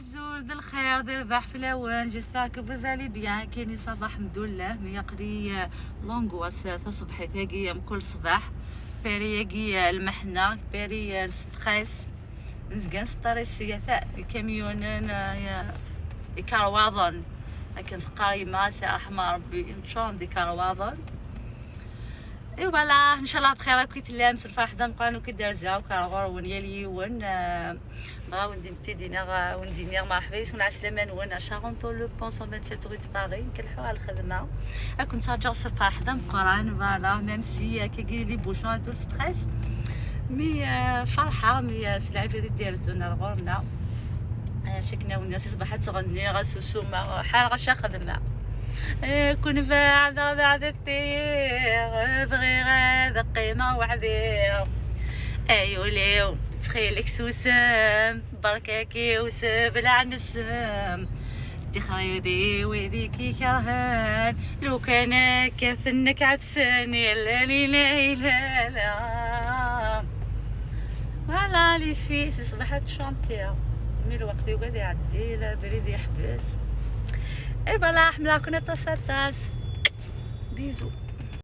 أزول ذا الخير ذي الربح في الاوان، j'espère que vous allez bien. كايني ça va الحمد لله، mais قري l'angoisse تصبحي ثاقية كل صباح، باري المحنة، باري ال stress، نزقان ستريسية ثا الكاميونين يكرواضن لكن ثقاري ما رحمة ربي نشون دي كرواضن. et voilà، ان شاء الله بخير كي تلامس الفرح دام قانو كي دار زاو كارغور ون يليون بغاو ندير وندير. مرحبا يسون عسلامة نون Charenton-le-Pont، 127 rue de Paris. نكلحو على الخدمة، كنت راجع الفرح دام قران. voilà، même si كي les bouchons، tout stress، mais فرحة mais سلعة في ديال الزون الغورنا شكنا والناس صباح تغني غاسوسوما حال غشا خدمة كون بعد بعد الثير بغي غاذا قيمة وحدي ايوليو تخيلك سوسم بركاكي وسبلع نسم تخريدي وذيكي كرهان لو كان كفنك عبساني لا لا لا لا. voilà les filles، صباحات chanter، mais الوقت يقعد يعدي، لا بريد يحبس. et voilà، حملا كنا تاساتاس، bisous.